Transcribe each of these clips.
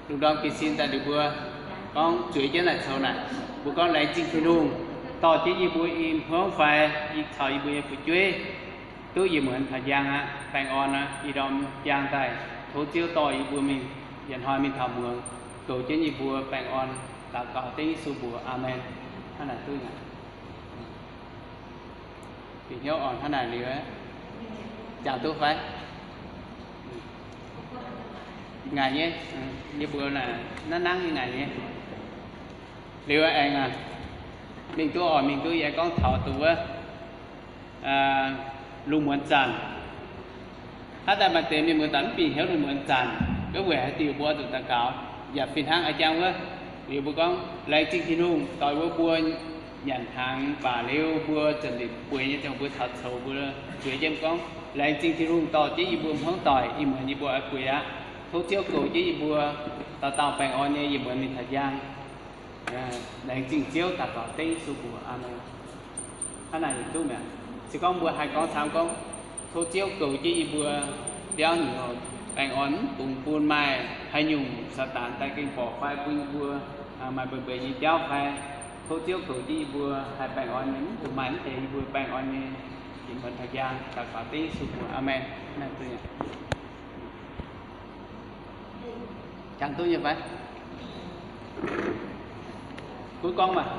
Lus nrov kis xis tas lwm npua koob tsuav cov nais txhaum na, npua koob lees txim Ntuj, tos cov yim npua ib hmoob fais, txhawb yim npua yog puv cuab, tub yim muam thov yaa, pees oos ib dom yaa ntais, thov Txhiaj tos yim npua me, yam hnoi me thov muam, kaum cov yim npua pees oos, tas kov teeb Yexus npua, Amees. Hab na tub, pim hnyob os hab na li, caag tub fais, nqaim nyeb, yim npua na, nab naab nqaim nyeb, li ua ees, meej tub os, meej tub, yog koob thaum tus lug muam txaam, hab tas mas tes meej muam tas pim hnyob lug muam txaam, koj vim hais tias yus npua tus tas kov, yam fij hnaab ua caag ua, yus npua koob lees txim Ntuj, tos yus npua nyam hnav pam li npua txawm ntim puas nyeg, txawm npua thov txhaum, npua tsuav cov koob lees txim Ntuj, tos cov yim npua hmoob tos, yim muam yim npua ua puas, thov Txhiaj kaum cov yim npua tau tau pees oos nyeg, yim muam me thov yaa, lees txim Txhiaj tas kov teeb Yexus npua, Amees. Hab na tub, tsi koob npua hais koob txhaam koob, thov Txhiaj kaum cov yim npua piaub nyuas, pees oos tug npua maim hais nyum, Xaataas tais keeb pom fais puj npua maim npam npam nyeg caub fais, thov Txhiaj kaum cov yim npua hais pees oos nyeg, tug maim tes yim npua pees oos nyeg, yim muam thov yaa tas kov teeb Yexus npua, Amees. Caag tub nyeg fais, kub koob mas,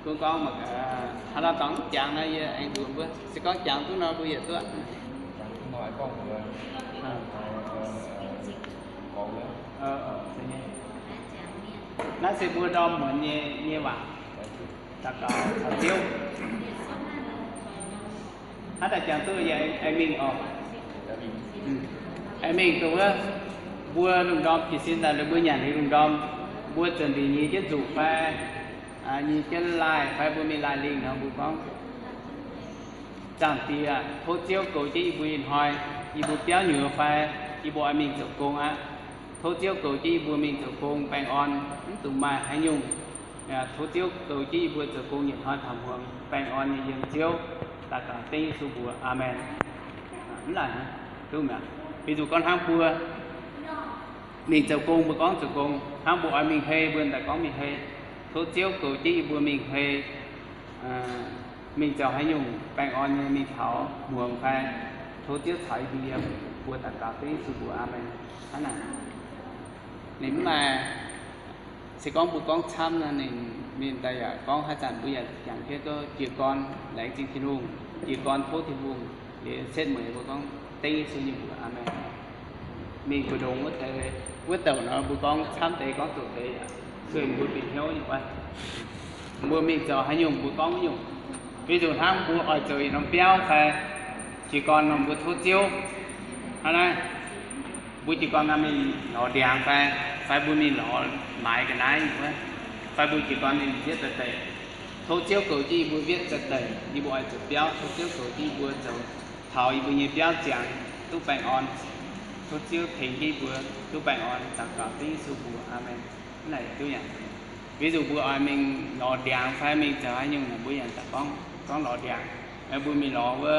kub koob mas, hab los tau caag na, yog ees npua, tsi koob caag tub no puas yog tuaj, nab xib npua do muam nyeg, nyeg vaam, tas kov Txhiaj, hab tas caag tub yog ees meej os, ees meej tug, npua lug nroo kis xis tas lwm npua nyam li lug nroo, npua txawm ntim nyeg cov ntxum fais, nyeg cov laij fais, npua me laij li no npua koob txaam tias thov Txhiaj kaum cov yim npua ib hnoi, yim npua piaub nyuas fais, yim npua ua meej txuas koos a, thov Txhiaj kaum cov yim npua meej txuas koos pees oos, tug maim hais nyum, thov Txhiaj kaum cov yim npua txuas koos yim hnoi thaum muam pees oos nyeg yeej Txhiaj, tas kov teeb Yexus npua, Amees. Tub, piv txug koj hnaab npua meej txuas koos, npua koob txuas koos, hab npua ua meej he, npua ntais koob meej he, thov Txhiaj kaum cov yim npua meej he, meej txuas hais nyum pees oos nyeg, meej thaum muam fais, thov Txhiaj txhawb yim npua tas kov teeb Yexus npua, Amees. Hab na, nwg mas tsi koob npua koob txhaam no, nwg me ntawd yog koob hab txam npua yam caag thiab, koj cia koob lees txim Ntuj, cia koob thov Ntuj, li txheb muam npua koob teeb Yexus npua, Amees. Meej npua doog ua tes, ua taum no npua koob txhaam tes koob taum tes, txhua npua pim hnyob nyuas, npua meej txuas hais nyum npua koob nyum, piv txug hnaab npua ua txuas yim no piaub fais, cia koob no npua thov Txhiaj, hab na, npua cia koob no meej lov diav fais, fais npua meej lov maiv ka nab, fais npua cia koob meej viab txais tes, thov Txhiaj kaum cov yim npua viab txais tes, yim npua ua txuas piaub, thov Txhiaj kaum cov yim npua txuas thaum yim npua nyeg piaub txaam tub pees oos, thov Txhiaj theej cov yim npua tub pees oos tas kov teeb Yexus npua, Amees. Tub yog, piv txug npua ua meej lov diav fais, meej txuas hais nyum na npua yog tas koob, koob lov diav, npua meej lov ua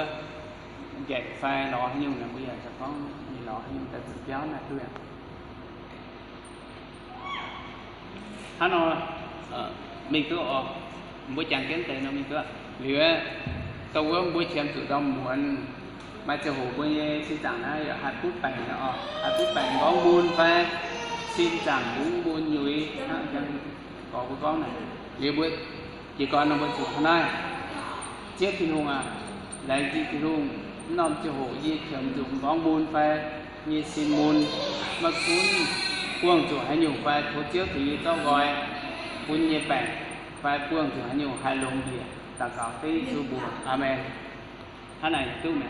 ncaim fais lov hais nyum na npua yog tas koob, meej lov hais nyum tas txuas piaub na tub yog. Hab no, meej tub os, npua caag keeb tes no meej tub, lwm tau ua npua chiam txum tau muam, mas txhua hum npua nyeg sib txaam na yog hais pub peem os, hais pub peem nkaub npun fais, sib txaam nkaub npun nyuas, kov npua koob na, li npua, cia koob no npua txug qhov na, txhiaj Txhiaj Ntuj, lees txim Txhiaj Ntuj, nub no txhua hum yig chiam txum nkaub npun fais, nyeg sib npun, maj kub, puag txug hais nyum fais, thov Txhiaj theej yig txoj nqoi, pub nyeg peem fais, puag txug hais nyum hais lug npias, tas kov teeb Yexus npua, Amees. Hab na tub na,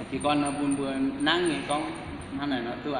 cia koob no npua npua naab nyeg koob, hab na no tub.